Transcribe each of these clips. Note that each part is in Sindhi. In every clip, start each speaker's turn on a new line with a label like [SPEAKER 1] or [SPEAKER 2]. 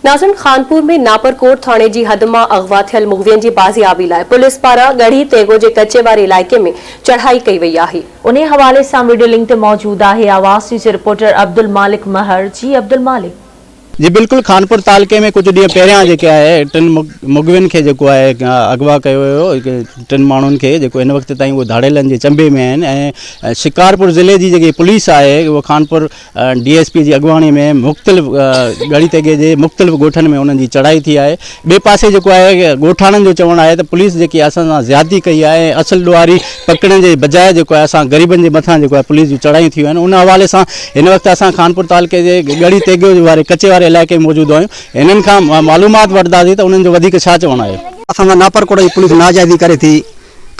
[SPEAKER 1] ناظرين خانپور ۾ ناپرڪوٽ ٿاڻي جي حد مان اغوا ٿيل مغوين جي بازيابي لاء پوليس پاران ڳڙهي تيغو جي ڪچي واري علائقي ۾ چڙهائي ڪئي وئي آهي.
[SPEAKER 2] انهي حوالي سان وڊيو لنڪ تي موجود آهي آواز نيوز جي رپورٽر عبدالمالڪ مهر جي عبدالمالڪ.
[SPEAKER 3] جي بلڪل خانپور تعلقي ۾ ڪجهه ڏينهن پهريان جيڪي آهي ٽن مغوين کي جيڪو آهي اغوا ڪيو ويو ٽن ماڻهن کي جيڪو هن وقت تائين اهي ڌاڙيلن جي چنبي ۾ آهن ۽ شڪارپور ضلعي جي جيڪي پوليس آهي اهو خانپور ڊي ايس پي جي اڳواڻي ۾ مختلف ڳڙهي تيغي جي مختلف ڳوٺن ۾ انهن جي چڙهائي ٿي آهي ٻئي پاسي جيڪو آهي ڳوٺاڻن جو چوڻ آهي ته پوليس جيڪي اسان سان زيادتي ڪئي آهي ۽ اصل ڏوهاري پڪڙڻ جي بجاء جيڪو آهي اسان غريبن جي مٿان جيڪو آهي پوليس جون چڙهايون ٿيون آهن ان حوالي سان هن وقت اسان خانپور تعلقي جي ڳڙهي تيغي واري ڪچي واري علائقي ۾ موجود آهيون هنن کان معلومات وٺنداسين ته انهن جو وڌيڪ ڇا چوڻ آهي.
[SPEAKER 4] اسان سان ناپرڪوٽ جي پوليس ناجائزي ڪري ٿي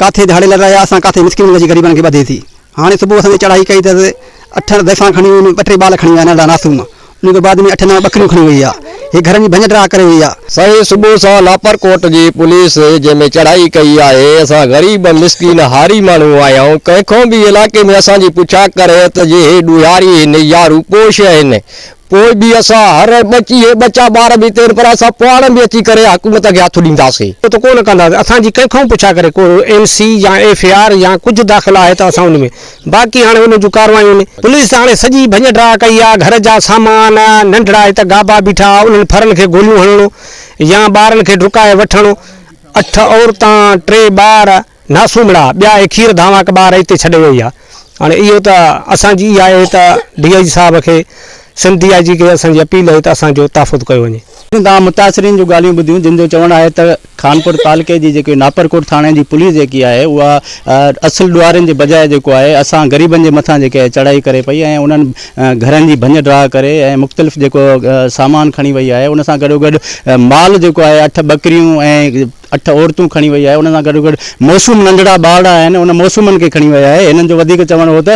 [SPEAKER 4] ڪاٿي ڌاڙيل رهيا اسان ڪاٿي مسڪينن جي غريبن کي ٻڌي ٿي. هاڻي صبح اسان تي چڙهائي ڪئي اٿس، اٺ زائفان کڻي وئي، ٻه ٽي ٻال کڻي ويا ننڍڙا معصوم، ان کان بعد ۾ اٺ نو ٻڪريون کڻي وئي آ، هي گهرن جي ڀڃ ڊاهه ڪري وئي آ.
[SPEAKER 5] سائين صبح سان لاپرڪوٽ جي پوليس جنهن ۾ چڙهائي ڪئي آهي، اسان غريب مسڪين هاري ماڻهو آهيون، ڪنهن کان به علائقي ۾ اسان جي پڇا ڪري ته جي هي ڏوهاري هن يا روپوش هن، پوء به اسان هر ٻچي هي ٻچا ٻار به تين پر اسان پاڻ به اچي ڪري حڪومت کي هٿ ڏينداسين.
[SPEAKER 6] ته ڪو نه ڪنداسين اسان جي ڪنهن کان پڇا ڪري ڪو اين سي يا ايف اي آر يا ڪجهه داخل آهي ته اسان ان ۾ باقي هاڻي انهن جون ڪاروايون آهن. پوليس هاڻي سڄي ڀڃ ڊاهه ڪئي آهي گهر جا سامان ننڍڙا هت گابا بيٺا انهن ڦرن کي گوليون هڻڻو يا ٻارن کي ڊڪائي وٺڻو اٺ عورتان ٽي ٻار ناسومڙا ٻيا اهي کير ڌانواڪ ٻار اتي ڇڏي وئي آ هاڻي اهو ته اسان جي اها آهي ته ڊي I جي صاحب کي سنڌ ڊي I جي کي اسان جي اپيل آهي ته اسان جو تحفظ ڪيو وڃي.
[SPEAKER 3] توهان متاثرين جون ڳالهيون ٻڌيون جن جو چوڻ آهي ته خانپور تعلقي جي جيڪي ناپرڪوٽ ٿاڻي جي پوليس جيڪي آهي اها اصل ڏوهارين جي بجاء جيڪو آهي اسان غريبن جي مٿان جيڪي آهي چڙهائي ڪري پئي ۽ انهن گهرن جي ڀڃ ڊاهه ڪري ۽ مختلف جيڪو سامان کڻي وئي آهي ان سان گڏوگڏ مال جيڪو آهي اٺ ٻڪريون ۽ اٺ عورتون کڻي وئي آهي ان سان گڏوگڏ موسوم ننڍڙا ٻارڙا آهن ان موسومن کي کڻي وئي آهي هنن جو وڌيڪ چوڻ هو ته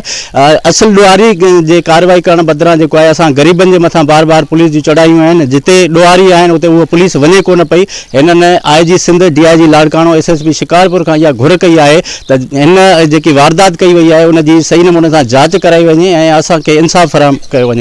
[SPEAKER 3] اصل ڏوهاري جي ڪارروائي ڪرڻ بدران جيڪو آهي اسان غريبن جي مٿان بار بار پوليس جون چڙهايون آهن جتي ڏوهاري آهن اتي اهو پوليس وڃي ڪونه پئي هنن آء جي سنڌ ڊي I جي Larkana S S P Shikarpur کان اها گهر ڪئي آهي ته هن جيڪي واردات ڪئي وئي آهي ان جي صحيح نموني سان جاچ ڪرائي وڃي ۽ اسان کي انصاف فراهم ڪيو وڃي.